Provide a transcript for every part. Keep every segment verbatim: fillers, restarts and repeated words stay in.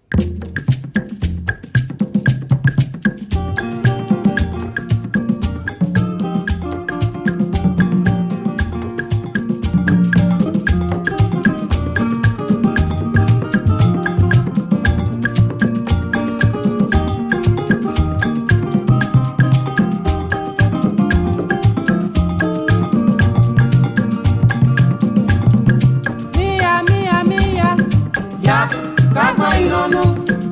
Miya, miya, miya. Ya, kagba inɔnu.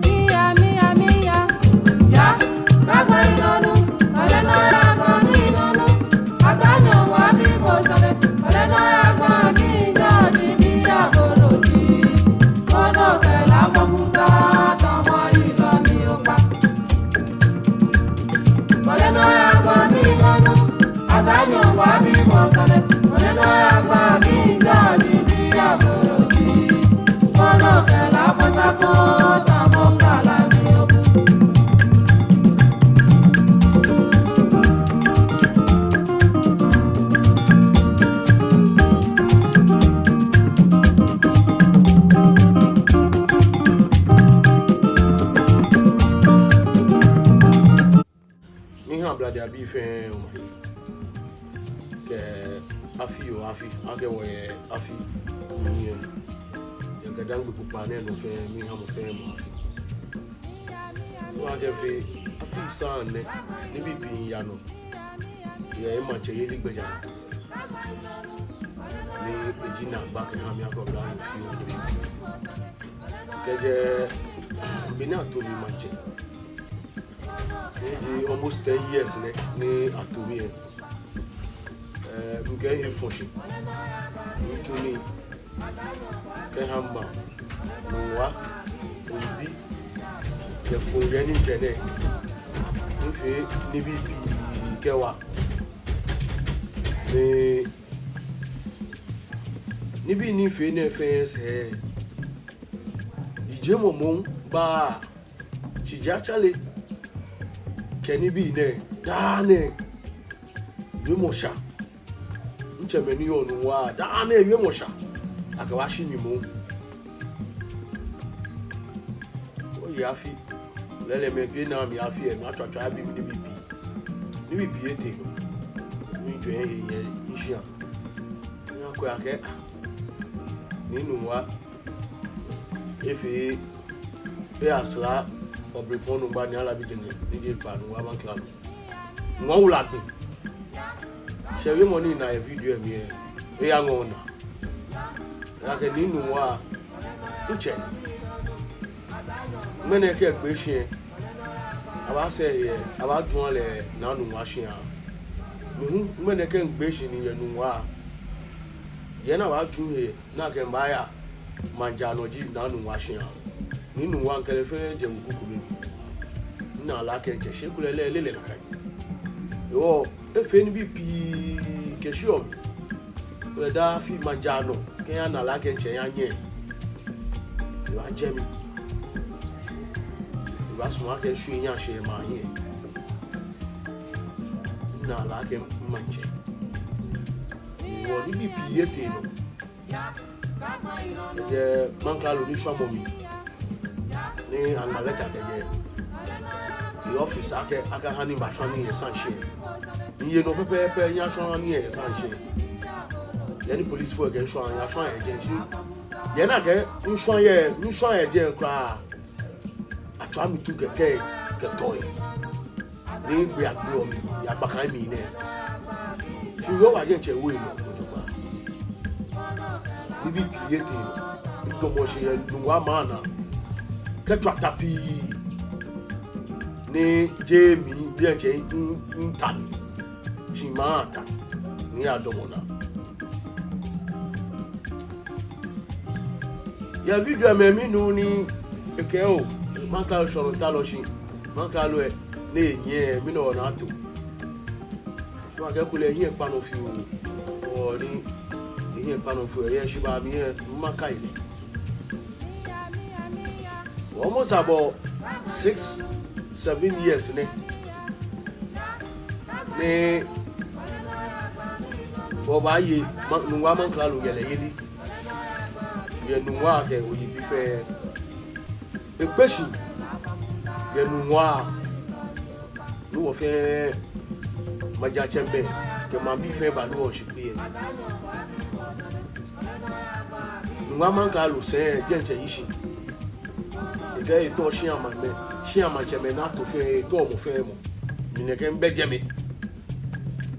Miya, miya, miya. Ya, kagba inɔnu. Ole nɔ ya gba mi inɔnu. Atanyo wa bi bo sale. Ole nɔ ya gba mi inɔnu. Miya bolo ji. Kono kela komputa. Tamo ilo ni okpa. Miha Blade abii fɛɛ omanye. Kɛ afi oo afi, akɛ wɔyɛ afi. Nyɛ. Yɛ Ga-Dangme kpokpaa nɛɛ nɔ fɛɛ, miha mɔ fɛɛ mɔ afi. Wɔkɛ fɛɛ, afi saŋŋ nɛ, nibii pii yaa nɔ. Yɛ emaŋtsɛyeli gbɛjianɔ. Ni eji naagba kɛha mi akɛ Ga-Dangme fio. Kɛjɛ be ni ato mi maŋtsɛ. Eji almost ten years nɛ, ni ato mi lɛ. Eh, mikɛ he fɔ shi. Mitsu nii. Kɛha maŋ. Nuŋua. Oyibi. Kɛ kpo yɛ ni mitsɛ nɛ. Mifee nibii pii kɛwa. Ni nibii ni mifee nɛɛ fɛɛ sɛɛ. Yijiemɔ moŋ ba. Shi jɛ atsale kɛ nibii nɛɛ, daa nɛɛ, wiemɔ sha. Mitsɛmɛi ni yɔɔ Nuŋua, daa nɛɛ wiemɔ sha. Akɛbaashi mi moŋ. Oyi afi. Lɛɛlɛŋ mɛi pii ni amɛya afi lɛ, amɛtswaatswaa abi mi nibii pii. Nibii pii etee. Mijwɛŋ he yɛ mishia. Miyakwɛ akɛ, ah, ni Nuŋua efee, eya sra Obrempɔn Nuŋua ni Alabi Jɛŋɛ, ni ji ekpaa Nuŋua Maŋkralo. Nuŋua wula gbi. Shi wiemɔ ni mina yɛ video lɛ mli lɛ, eyaŋɔɔ naa. Ejaakɛ ni Nuŋua, mitsɛ. Ŋmɛnɛ kɛ egbe shi lɛ, abaasɛɛ yɛ, abaaju lɛ yɛ Naa Nuŋua shia. Mi hu, ŋmɛnɛ kɛ migbe shi ni miyɛ Nuŋua. Yɛ ni abaaju he, ni akɛ mibaaya maŋjaanɔ ji Naa Nuŋua shia. Ni Nuŋua mikɛ lɛ fɛɛ jɛ weku kome mli. Mina lɛ akɛ mitsɛ, shi kulɛ lɛ, lɛ lɛ nakai. Hewɔ, efee nibii pii kɛshiɔ mi. Kulɛ daa afi maŋjaanɔ, kɛ miyana lɛ akɛ mitsɛ, miyanyɛ. Ebaajɛ mi. Ebaasumɔ akɛ eshwie minyɛ shi yɛ maŋ lɛ hiɛ. Mina lɛ akɛ mimaŋtsɛ. Hewɔ nibii pii etee nɔ. Kɛjɛ Maŋkralo nishwamɔ mli. Ni aŋma lɛta kɛjɛ eoffice akɛ, akɛha ni mibashwa nii yɛ Sanshie. Miye nɔ pɛpɛɛpɛ, miyashwa nii yɛ Sanshie. Yɛ ni polisifoi lɛ kɛɛ mishwa, miyashwa yɛ jɛi shi. Yɛ ni akɛɛ mishwa yɛ, mishwa yɛ jɛi kwraa. Atswa mi tu kɛtee, kɛtee. Ni gbi agbi omi, yɛ agbakai mli nɛɛ. Shi yoo wa jɛ mitsɛ wo enɔ, ojogbaŋŋ. Nibii pii etee nɔ. Midamɔ shi yɛ Nuŋua maŋ naa. Kɛtswa ta pii. Ni jeee mi, bianɛ mitsɛ, mi, mita ni. Shi maŋ ta. Ni miyadamɔ naa. Yɛ video lɛ mli lɛ minu ni ekɛɛ oo, Maŋkralo shɔrɔ ta lɔ shi. Maŋkralo lɛ, ni enyɛ, mɛni ona ato. Shi makɛɛ kulɛ ehiɛ kpa nɔ fioo. Oo, ni ehiɛ kpa nɔ fioo, eyɛ shi ba mi lɛ, makai lɛ. Almost about six, seven years nɛ. Ni wɔbaaye, ma, Nuŋua Maŋkralo yɛlɛyeli. Yɛ Nuŋua kɛ oyibii fɛɛ. Ekpe shi yɛ Nungua, ni wɔ fɛɛ maŋtsɛmɛi kɛ maŋbii fɛɛ ba ni wɔshi kpe yɛ Nungua maŋklalo sɛi, jɛmɛ etsɛ yi shi. Ekɛɛ etao shia maŋ mɛi, shia maŋtsɛmɛi ni ato fɛɛ, etao mɔ fɛɛ mɔ. Ni nɛkɛ migbɛ jɛmɛ.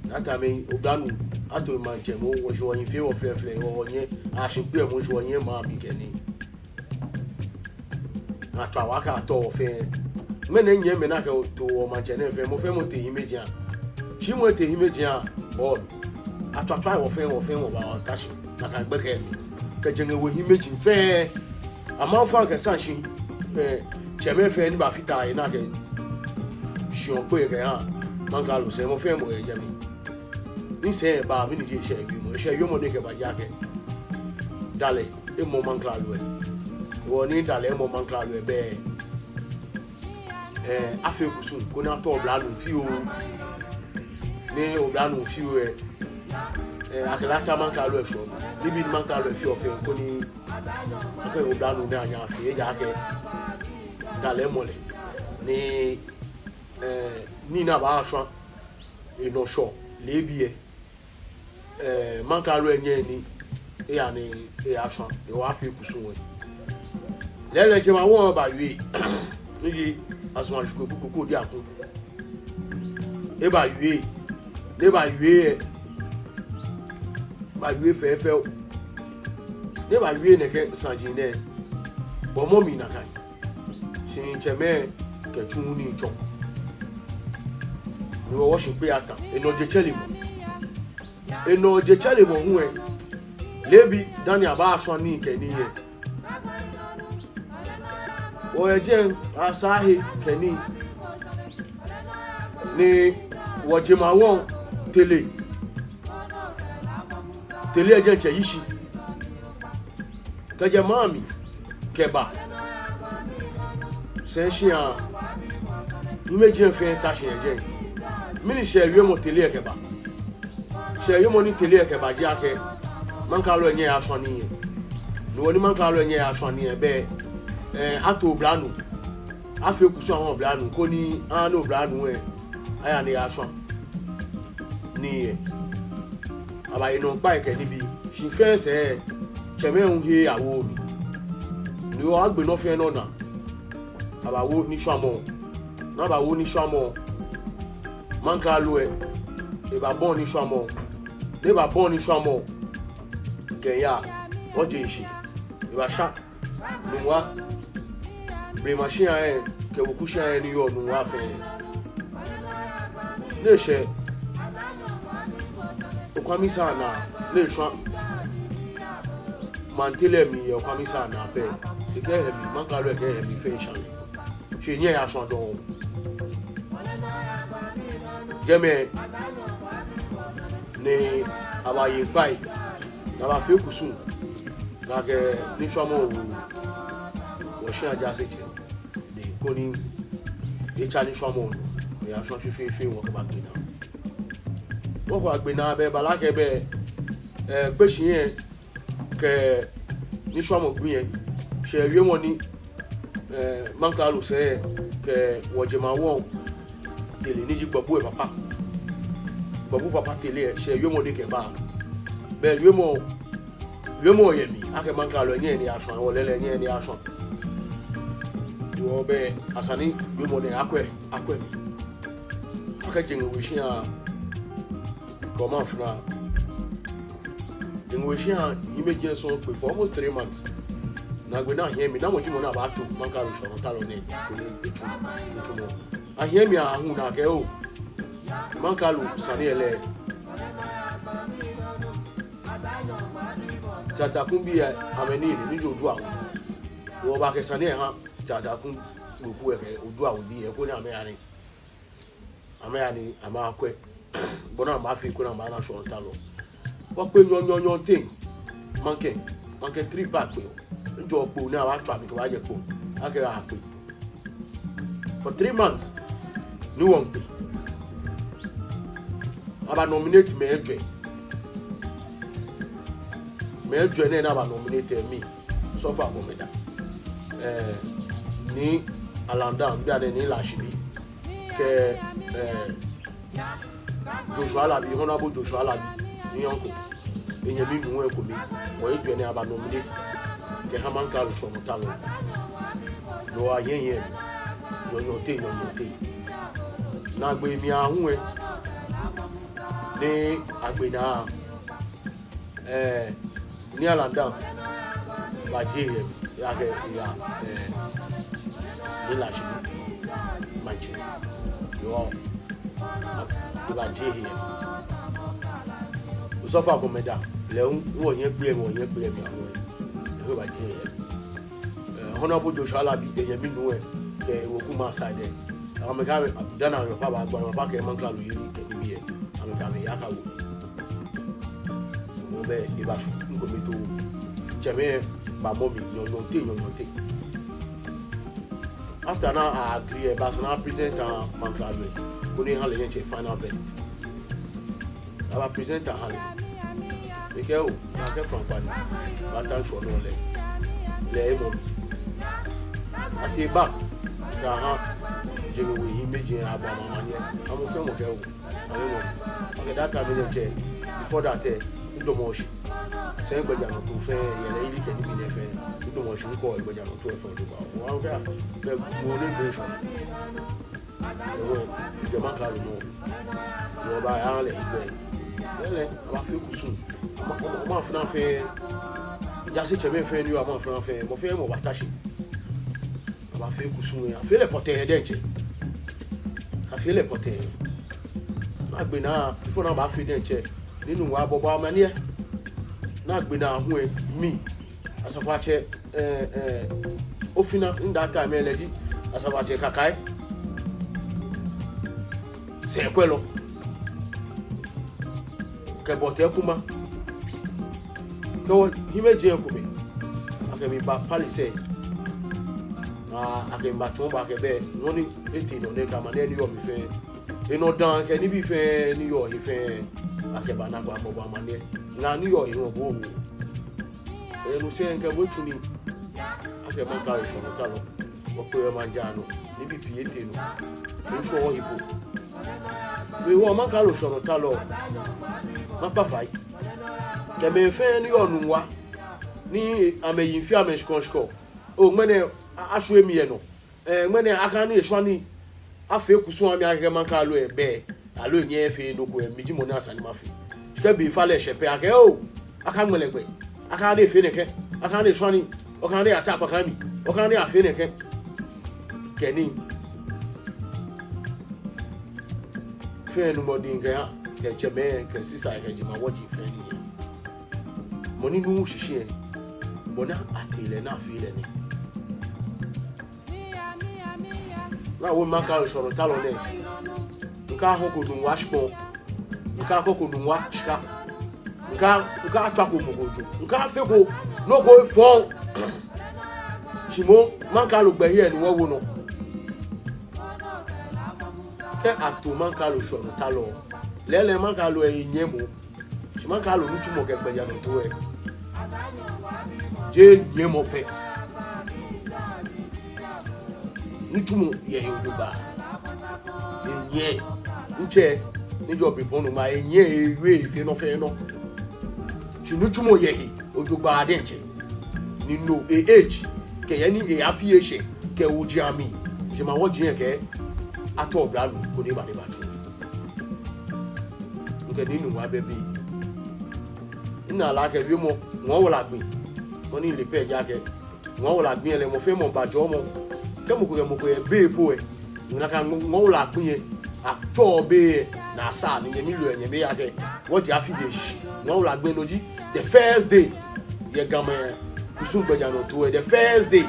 Ni atsɛ mi oblanuu, ato maŋtsɛmɛi, wɔshi wɔhiɛ fɛɛ wɔflɛflɛ, wɔnyɛ, ashi kpe yɛ mɔ shi wɔnyɛ maŋbii kɛ nii. Atswa wɔ akɛ atao wɔ fɛɛ. Mɛni nyɛmɛi ni akɛtao wɔ maŋtsɛ nɛɛ fɛɛ, mɔ fɛɛ mɔ tee hiɛmɛiji. Shi mɔ tee hiɛmɛiji, bɔ atswatswa wɔ fɛɛ, wɔ fɛɛ wɔba wɔta shi, nakai gbɛkɛ mli. Kɛjɛ ŋwɛi hiɛmɛiji fɛɛ. Amaŋfɔŋ kɛ saji, eh, tsɛmɛi fɛɛ ni bafata he ni akɛ shiɔ kpe kɛha maŋklalo sɛi, mɔ fɛɛ mɔ yɛ jɛmɛ. Ni sɛi ba, mɛni ji eshɛ wiemɔ? Eshɛ wiemɔ ni ekɛba ji akɛ dalɛ emɔ maŋklalo lɛ. Hewɔ ni dalɛ emɔ maŋklalo lɛ, belɛ, eh, afee kusum koni atao oblanuu fioo. Ni oblanuu fioo lɛ, eh, akɛ lɛ ata maŋklalo lɛ shɔŋ. Nibii ni maŋklalo lɛ feɔ fɛɛ koni akɛ oblanuu nɛɛ anyɛ afee, ejaakɛ dalɛ emɔ lɛ. Ni, eh, nii ni abaashwa enɔ shɔ leebi lɛ, eh, maŋklalo lɛ nyɛŋ ni eya ni eyashwa, hewɔ afee kusum lɛ. Lɛɛlɛŋ jemawɔŋ bawie, ni ji Asuma Shikwe Kuku Kodi Aku. Ebawie, ni ebawie lɛ, ebawie fɛfɛo. Ni ebawie nɛkɛ saji nɛɛ, bɔ mɔ mli nakai. Shi tsɛmɛi kɛ tsuŋ ni tsɔ. Ni wɔ wɔshi kpe ata, enɔ je tsɛremɔ. Enɔ je tsɛremɔ hu lɛ, leebi dani abaashwa nii kɛ nii lɛ, wɔyɛ jɛi asaa he kɛ nii. Ni wɔjemawɔŋ tele. Tele lɛ jɛmɛ etsɛ yi shi. Kɛjɛ maŋ mli kɛba sɛi shia, hiɛmɛiji fɛɛ ta shi yɛ jɛi. Mɛni shɛɛ wiemɔ tele lɛ kɛba? Shɛɛ wiemɔ ni tele lɛ kɛba ji akɛ maŋklalo lɛ nyɛŋ eyashwa nii lɛ. Ni hewɔ ni maŋklalo lɛ nyɛŋ eyashwa nii lɛ, belɛ, eh, ato oblanuu. Afee kusum aha oblanuu koni, ani oblanuu lɛ aya ni eyashwa nii lɛ. Abaye nɔ kpai kɛ nibii. Shi fɛɛ sɛɛ, tsɛmɛi hu he awo mli. Ni hewɔ agbe nɔ fɛɛ nɔ naa. Abawo nishwamɔ. Ni abawo nishwamɔ, maŋklalo lɛ ebabɔi nishwamɔ. Ni ebabɔi nishwamɔ kɛya, wɔje shishi. Ebasha Nungua, blema shia lɛ kɛ weku shia lɛ ni yɔɔ Nungua fɛɛ. Ni eshɛ Okwami Sane naa, ni eshwa maŋ tele lɛ mli yɛ Okwami Sane naa pɛ, ekɛɛ ehe mli, maŋklalo lɛ kɛɛ ehe mli fɛɛ eshwa. Shi enyɛɛɛ eyashwa dɔŋŋ. Jɛmɛ ni abaye kpai, ni abafee kusum, ni akɛ nishwamɔ wo wɔshia jaasetsɛ lɛ koni etsa nishwamɔ lɛ nɔ, eyashwa shweshweeshwe, wɔkɛba gbe naa. Wɔkɛba gbe naa, belɛ eba lɛ akɛ belɛ, eh, kpe shi lɛ kɛ nishwamɔ gbi lɛ, shɛɛ wiemɔ ni, eh, maŋklalo sɛi lɛ kɛ wɔjemawɔŋ tele ni ji Gbɔbu lɛ papa, Gbɔbu papa tele lɛ, shɛɛ wiemɔ ni ekɛba. Belɛ wiemɔ, wiemɔ yɛ mli akɛ maŋklalo lɛ nyɛŋ ni eyashwa, hewɔ lɛɛlɛŋ nyɛŋ ni eyashwa. Hewɔ belɛ esa ni wiemɔ nɛɛ akwɛ, akwɛ mli. Akɛ jeŋ we shia kɛ maŋ funa. Eŋɔ shia, hiɛmɛiji sɔŋŋ kpe for almost three months. Ni agbɛnɛ ahiɛ mli, namɔ ji mɔ ni abaato maŋklalo shɔŋŋ, ta lɔ nɛɛ, koni etsu, etsu nɔ. Ahiɛ mli aahu ni akɛɛ oo, maŋklalo sane lɛ lɛ, Tsatsa Kumbi lɛ, amɛnii ni ji Odu Awo. Wɔbakɛ sane lɛ ha Tsatsa Kumbi weku lɛ kɛ Odu Awo bii lɛ, koni amɛya ni amɛya ni amɛyakwɛ bɔ ni amɛbaafee koni amɛbana shɔŋŋ ta lɔ. Wɔkpe nyɔɔŋ nyɔɔŋ nyɔɔŋ teŋ, maŋkɛ, maŋkɛ three pɛ kpe. Ŋjɔ kpo ni abaatswa mi kɛbaajɛ kpo, akɛ akpe. For three months ni wɔŋkpe. Aba nominate mɛi ejwɛ. Mɛi ejwɛ nɛɛ ni aba nominate, mi, Sɔfo Agɔmɛda, eh, Nii Alandan, bianɛ Nii Lashibi, kɛ, eh, Joshua Alabi, Honorable Joshua Alabi, ni yɔɔ ko. Enyɛmi nuu lɛ ekome, wɔyɛ jɔɔ ni aba nominate kɛha Mankralo Shɔŋŋ Talɔ. No ayɛ yɛ, nyɔnyɔɔte, nyɔnyɔɔte. Naagbee mli aahu lɛ, ni agbɛnɛ, eh, Nii Alandan baje ehe, eya kɛ, eya, eh, Nii Lashibi maŋtsɛ. Yoo, ebaje ehe. Osɔfo Akomeda, lɛ hu, wɔnyɛ kpee, wɔnyɛ kpee mli aahu lɛ, ehe baje ehe. Eh, Honorable Joshua Alabi, enyɛmi nuu lɛ, kɛ ewekumɛi aside lɛ, amɛkɛ amɛ, dani amɛba, amɛba kɛ Mankralo yeli kɛ nibii lɛ, amɛkɛ amɛ yakawo. Mɔ bɛ, ebashɔ, ŋkɔ mi to, tsɛmɛi bamɔ mi, nyɔnyɔɔte, nyɔnyɔɔte. After ni a agree lɛ, eba sɛɛ ni a present aha Mankralo lɛ, koni eha lɛ diɛŋtsɛ final verdict. Aba present aha lɛ. Ekɛɛ oo, nakai frankwa ni, bata ŋshɔ nɔ lɛ, lɛ emɔ mi. Atee back, kɛha, jɛmɛ we hiimeji lɛ abɔ amaniɛ. Amɔ fɛɛ mɔ kɛɛ oo, amɛmɔ mi. Okay, that time lɛ diɛŋtsɛ, before that lɛ, midamɔ shi. Sɛɛ gbɛjianɔtoo fɛɛ, yɛlɛ yeli kɛ nibii nɛɛ fɛɛ, midamɔ shi ŋkɔ gbɛjianɔtoo lɛ fɛɛ ojogbaŋŋ. Wa kɛ, bɛ, mɔ ni gbɛ shɔ. Ewo, jɛ Mankralo nɔ. Wɔbaya lɛ egbɛ. Lɛɛlɛŋ, abafee kusum. Ama, ama, ama fina fɛɛ. Jaasetsɛmɛi fɛɛ ni yɔɔ, ama fina fɛɛ. Mɔ fɛɛ mɔ bata shi. Abafee kusum lɛ. Afee lɛ pɔtɛɛ diɛŋtsɛ. Afee lɛ pɔtɛɛ. Naagbee naa, before ni abafee diɛŋtsɛ, ni nuu wa bɔbɔ amaniɛ. Naagbee naa hu lɛ, mi, Asafoatsɛ, eh, eh, Ofina, in that time lɛ, lɛ ji Asafoatsɛ Kakai sɛɛkwɛlɔ, kɛ Bɔtɛ Kuma, kɛ wɔ hiimeji lɛ ekome, akɛ mi ba palace lɛ. Aa, akɛ mi batsɔɔ bo akɛ bɛ, nɔ ni etee nɔ nɛɛ kɛ amaniɛ ni yɔɔ mli fɛɛ, enɔ dãa kɛ nibii fɛɛ ni yɔɔ he fɛɛ, akɛba ni akɛbabɔ amaniɛ. Ŋaa ni yɔɔ he hu bo. Enu sɛɛ ŋkɛ bo tsu nii. Akɛ Mankralo Shɔŋŋ Talɔ. Wɔkpe yɛ maŋ jaa nɔ. Nibii pii etee nɔ. Sɔŋŋ sɔŋŋ wɔhe po. Be wɔ Mankralo Shɔŋŋ Talɔ. Makpa fai. Kɛ mɛi fɛɛ ni yɔɔ Nungua. Ni amɛyi fɛɛ amɛshikɔŋshikɔŋ. Oo, ŋmɛnɛ a-, ashwie mi yɛ nɔ. Eh, ŋmɛnɛ akaha ni eshwa nii, afee kusum aha mi akɛ Mankralo lɛ bɛ, aloo enyɛɛɛ efee nɔ ko lɛ, mi ji mɔ ni esa ni mafee. Shi kɛ be fa lɛ eshɛ pɛ akɛ oo, akaŋmɛ lɛ gbɛ, akaha ni efee nɛkɛ, akaha ni eshwa nii, akaha ni ata akpakai mli, akaha ni afee nɛkɛ. Kɛ nii fɛɛ ni mɔ diŋ kɛha, kɛ tsɛmɛi, kɛ sisai, kɛ jemawɔji fɛɛ ni yɛ. Mɔ ni nuuu shishi lɛ, bɔ ni atee lɛ ni afee lɛ nɛ. Ni awo Mankralo Shɔŋŋ Talɔ nɛɛ. Ŋkahɔko Nungua shikpɔŋ. Ŋkahɔko Nungua shika. Ŋka, ŋkatswako mɔ ko ojo. Ŋkafeko nɔ ko efɔŋ. Shi moŋ Mankralo gbɛhe lɛ ni wɔwo nɔ. Kɛ ato Mankralo Shɔŋŋ Talɔ. Lɛɛlɛŋ Mankralo lɛ enyiɛmɔ. Shi Mankralo nitsumɔ kɛ gbɛjianɔtoo lɛ, jeee nyiɛmɔ pɛ. Nitsumɔ yɛ he ojogbaŋŋ. Enyiɛ, ntsɛ, ni jɔ be pɔŋ nɔ ma, enyiɛ, ewie, efee nɔ fɛɛ nɔ. Shi nitsumɔ yɛ he ojogbaŋŋ diɛŋtsɛ. Ni no e-age, kɛ he ni eyafee eshɛ, kɛ woji amli, jemawɔji lɛ kɛ, ato oblanyo, koni eba ni ebatsu. Ŋkɛ ni Nungua bɛ biɛ. Ŋna lɛ akɛ wiemɔ, ŋɔɔ wala gbi. Mɔ ni le pɛ ejaakɛ. Ŋɔɔ wala gbi lɛ mɔ fɛɛ mɔ ba jɔɔmɔ. Kɛ mɔ ko kɛ mɔ ko yɛ be po lɛ. Ŋna akɛ ŋɔɔ wala gbi lɛ. Atsɔ be lɛ. Ni asa ni nyɛmi lɛ nyɛmi ya kɛ. Wɔji afii jeŋ shishi. Ŋɔɔ wala gbi no ji. The first day. Yɛ Gamɛi kusum gbɛjianɔtoo lɛ. The first day.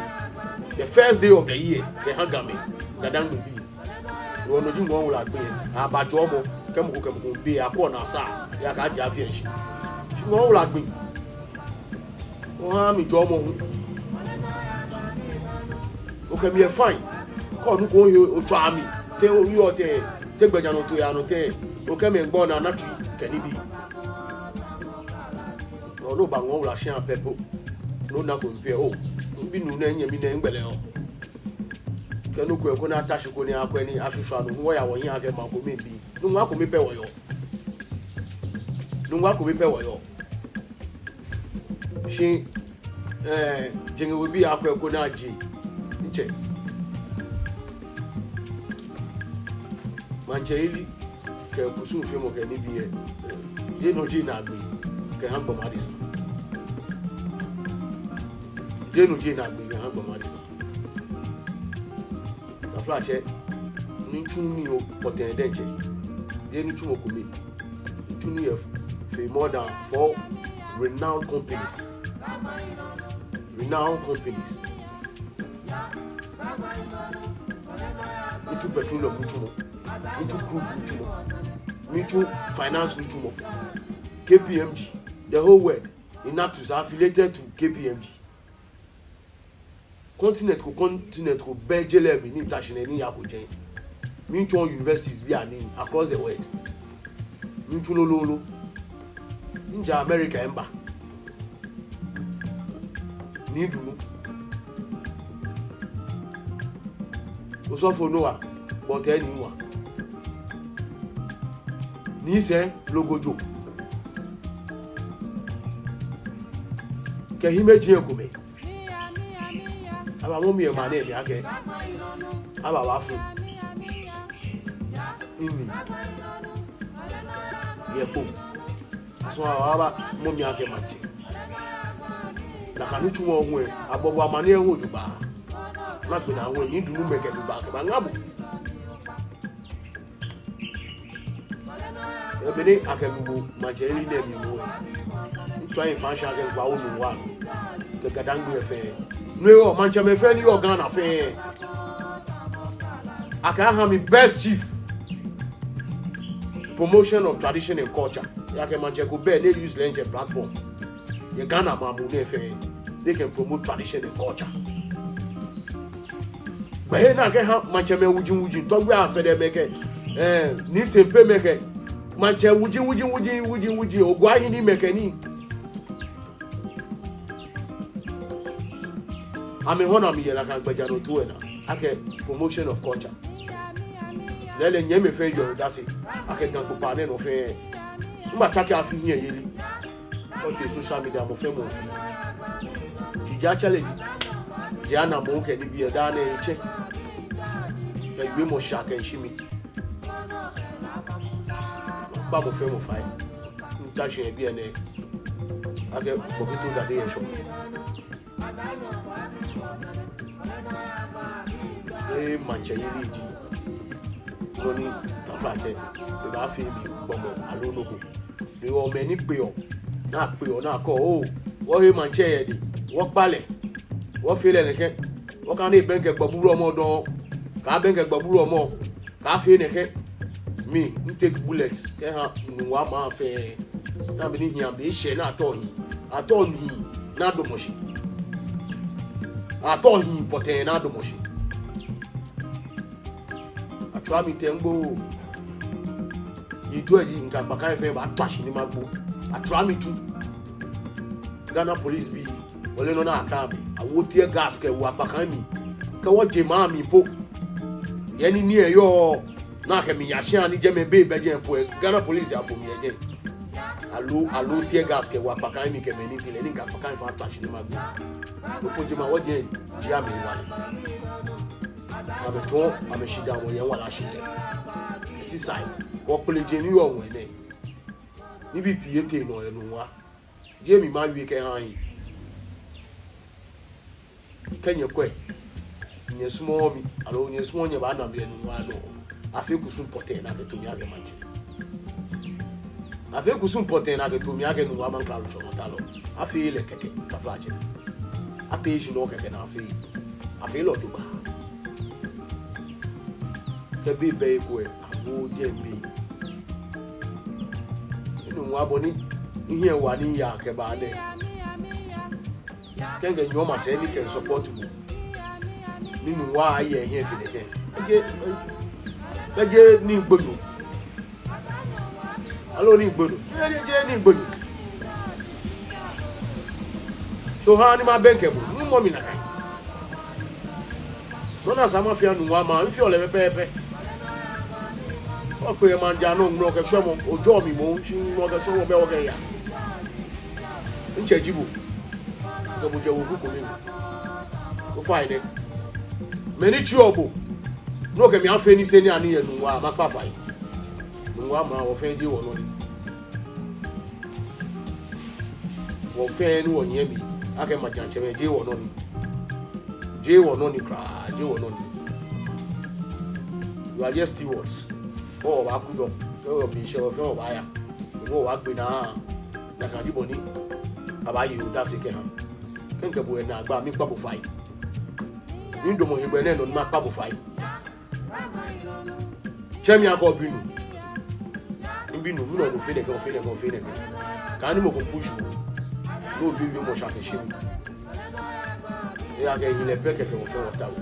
The first day of the year. Kɛha Gamɛi. Gadangbe bii. Wɔ no ji ŋɔɔ wala gbi lɛ, aba jɔɔmɔ, kɛ mɔ ko kɛ mɔ ko be, akɔ ni asa, eya kɛjɛ afii lɛ shishi. Shi ŋɔɔ wala gbi. Oha mi jɔɔmɔ hu. Okɛ mi yɛ fine. Kɛ onu ko ohe otswa mi. Te oyɔɔ tɛŋŋ, te gbɛjianɔtoo yaa nɔ tɛŋŋ. Okɛ mi gbɔ naa naa tsui, kɛ nibii. Onu ba ŋɔɔ wala shia pɛ po. No nako mi pɛ oo. Mibi nuu nɛɛ, minyɛmi nɛɛ, migbele oo. kɛ nɔ ko eko ni ata shi ko ni akwɛ ni ashwishwa nɔ, wɔya wɔhiɛ akɛ maŋ kome bii. Nɔ ko akome pɛ wɔyɔɔ. Nɔ ko akome pɛ wɔyɔɔ. Shi, eh, jeŋ webii akwɛ eko ni aje. Ntsɛ. Maŋtsɛyeli kɛ kusum feemɔ kɛ nibii lɛ, jeee no ji naagbee kɛha gbɔmɔ adesa. Jeee no ji naagbee kɛha gbɔmɔ adesa. Taflatsɛ, nitsumɔ ni yɔɔ pɔtɛɛ diɛŋtsɛ, jeee nitsumɔ kome. Nitsumɔ ni yɛ fe more than four renowned companies. Renowned companies. Mitsu petroleum nitsumɔ, mitsu crude nitsumɔ, mitsu finance nitsumɔ, K P M G, the whole world. Inatus affiliated to K P M G. Continent ko continent ko bɛ je lɛ mli ni mita shi nɛɛ ni miyako jɛi. Mitsuɔ universities bii anii across the world. Mitsu lolo lolo. Mijɛ America miiba. Nii Dunu. Osɔfo Noah, Bɔtɛ Nii Wa. Nii Sɛ Logojo. Kɛ hiɛmɛiji komɛi. Abamɔ mi yɛ maŋ nɛɛ mli akɛ ababafo mi nii yɛ kpo. Aso abamɔ mi akɛ maŋtsɛ. Nakai nitsumɔ hu lɛ, abɔ bo amaniɛ hu jogbaŋŋ. Naagbee naa hu lɛ, Nii Dunu mɛi kɛ bo ba kɛbaŋa bo. Ebe ni akɛ mi bo maŋtsɛyeli nɛɛ mli moŋ lɛ, mitsɔ mifã shi akɛ mikpa wo Nuŋua kɛ Ga-Dangme fɛɛ. No hewɔ maŋtsɛmɛi fɛɛ ni yɔɔ Ghana fɛɛ, akɛ aha mi best chief, promotion of tradition and culture. Ejaakɛ maŋtsɛ ko bɛ ni e-use lɛ diɛŋtsɛ platform yɛ Ghana maŋ muu nɛɛ fɛɛ ni ekɛ promote tradition and culture. Gbɛhe ni akɛha maŋtsɛmɛi wuji wuji, Tɔgbe Afɛdɛmɛi kɛ, eh, Nii Sempe mɛi kɛ, maŋtsɛ wuji wuji wuji wuji wuji, Ogo Ahenni mɛi kɛ nii. Amɛhɔɔ amɛyɛ nakai gbɛjianɔtoo lɛ naa akɛ promotion of culture. Lɛɛlɛŋ nyɛmimɛi fɛɛ yeɔ odase akɛ Ga kpokpaa nɛɛ nɔ fɛɛ, mibatsake afi hiɛyeli. Otee social media, mɔ fɛɛ mɔ fɛɛ. Tija challenge. Jɛ ana mɔ kɛ nibii lɛ daa nɛɛ etsɛ. Be gbi mɔ sha kɛ nshi mi. Ba mɔ fɛɛ mɔ fai. Mita shi yɛ biɛ nɛɛ akɛ Bokito Dade yɛ shɔ. Ee, maŋtsɛyeli ji nɔ ni taflatsɛ ebaafee mi gbɔmɔ aloo nɔ ko. Hewɔ mɛi ni kpeɔ, ni akpeɔ, ni akɛɔ, oo, wɔhe maŋtsɛ yɛ edɛŋ, wɔkpa lɛ, wɔfee lɛ nɛkɛ, wɔkane ebɛŋkɛ gbɔbu wulɔmɔ dɔŋŋ, kaabɛŋkɛ gbɔbu wulɔmɔ, kaafee nɛkɛ. Mi, mi-take bullet kɛha Nuŋua maŋ fɛɛ. Ni amɛ ni hiɛ amɛ eshɛ ni atɔ hii, atɔ hii ni adamɔ shi, atɔ hii pɔtɛɛ ni adamɔ shi. Atswa mi tɛŋ gbo. Yidu eji mikɛ akpakai fɛɛ baatswa shi ni magbo. Atswa mi tu. Ghana police bii, ole nɔ ni akɛɛ amɛ. Awo tear gas kɛwo akpakai mli. Kɛ wɔje maŋ mli po, yɛ ni nii lɛ yɔɔ, ni akɛ mi ya shia ni jɛmɛ be bɛ jɛi po lɛ, Ghana police afo mi yɛ jɛi. Alo, alo tear gas kɛwo akpakai mli kɛ mɛi ni ji lɛ, ni mikɛ akpakai fɛɛ atswa shi ni magbo. Nɔ ko jɛ maŋ wɔjɛ, jɛ amɛ wale. Amɛtsɔ amɛshidaamɔ yɛ wala shi lɛ. Esisai, kɛ kpele je ni yɔɔ ŋwɛi nɛɛ. Nibii pii etee nɔ yɛ Nuŋua. Jeee mi mawie kɛha nyɛ. Kɛ nyɛkwɛ, nyɛsumɔɔɔ mi, aloo nyɛsumɔɔɔ nyɛbaana mi yɛ Nuŋua nɔ. Afee kusum pɔtɛɛ ni akɛto mi akɛ maŋtsɛ. Afee kusum pɔtɛɛ ni akɛto mi akɛ Nuŋua maŋ klalo shɔŋŋ talɔ. Afeee lɛ kɛkɛ, taflatsɛ. Ateee shi nɔ kɛkɛ ni afeee. Afeee lɛ jogbaŋŋ. Kɛ be bɛ he ko lɛ, awo jɛmɛ. Nuŋua bɔ ni mihiɛ wa ni miya kɛba nɛɛ. Kɛ mikɛ nyɔɔŋ masɛi ni kɛ support bo. Ni Nuŋua aye ehiɛ fe nɛkɛ. Eje, eje ni gbonyo. Aloo ni gbonyo. Eje, eje ni gbonyo. So ha ni mabɛŋkɛ bo. Numɔ mi nakai. Nɔ ni esa mafee aha Nungua maŋ, mifeɔ lɛ pɛpɛɛpɛ. Okpee maŋ ja nɔ ŋmlɔ kɛ shwɛmɔ, ojɔɔ mi moŋ, shi ŋmlɔ kɛ shwɛmɔ bɛ okɛya. Mitsɛ ji bo. Kɛ bo jɛ weku kome mli. Ofainɛ, mɛi ni tsiɔ bo, ni okɛ mi afee niseniianii yɛ Nungua, makpa fai. Nungua maŋ, wɔfɛɛ jeee wɔnɔ ni. Wɔfɛɛ ni wɔnyiɛ mli akɛ majiatsɛmɛi, jeee wɔnɔ ni. Jeee wɔnɔ ni kwraa, jeee wɔnɔ ni. You are just stewards. Kɛ wɔbaaku dɔ, kɛ wɔbi shɛ wɔfɛɛ wɔbaaya. Ni wɔbaagbe naa, nakai ji bɔ ni abaaye odase kɛha. Kɛ mikɛ bo yɛ naagba, miikpa bo fai. Midamɔ hegbɛ nɛɛ nɔ ni makpa bo fai. Tsɛ mi akɛ obinuu. Mibinuu, mɛni ofeɔ nɛkɛ, ofeɔ nɛkɛ, ofeɔ nɛkɛ. Kaaha ni mɔ ko push bo. Ni obi wiemɔ sha kɛshi mi. Ejaakɛ ehiɛ lɛ pɛ kɛkɛ wɔfɛɛ wɔtao.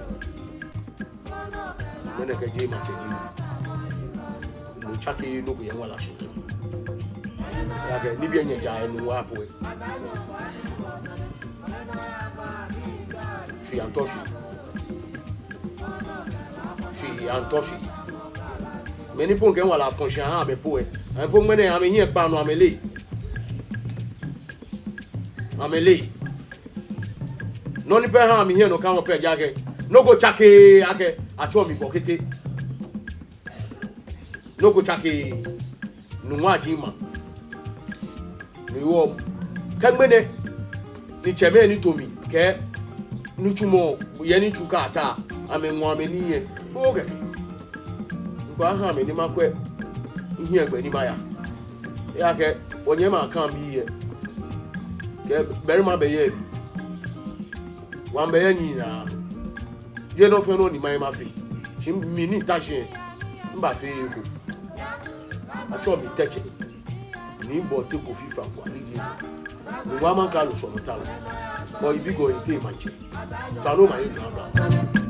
Mɛni kɛ jeee maŋtsɛ ji mi. Mɔ tsakeee nɔ ko yɛ ŋwala shi. Ejaakɛ nibii ni nyɛjaa yɛ Nungua po lɛ, shwee antɔ shwee. Shwee antɔ shwee. Mɛi ni po mikɛ ŋwala fɔ shi aha amɛ po lɛ, amɛ po ŋmɛnɛ amɛhiɛ kpa nɔ amɛleee. Amɛleee. Nɔ ni pɛ ha mihiɛ nɔ kãmɔ pɛ ji akɛ, nɔ ko tsakeee akɛ atsɛɔ mi Bɔkete. Nɔ ko tsakeee. Nungua ji maŋ. Ni wɔ, kɛ ŋmɛnɛ, ni tsɛmɛi ni to mi kɛ nitsumɔ yɛ ni tsu kata, amɛŋɔ amɛnii yɛ. Okɛɛ kɛ. Ŋkpa aha amɛ ni makwɛ mihiɛ gbɛ ni maya. Ejaakɛ wɔnyɛmimɛi akɛ mi yɛ. Kɛ bɛrima bɛ yɛ mi. Wa bɛ yɛ nyɛnaa. Jeee nɔ fɛɛ nɔ ni maye mafee. Shi mi ni mita shi lɛ, mibaafee eko. Atsɛɔ mi Tɛtsɛ. Nii Bɔte Kofi Frankwa ni ji. Nungua maŋ klalo sɔlemɔtao. Kɔ ibi gɔ ete maŋtsɛ. Tswa ni omanye jɔ aba.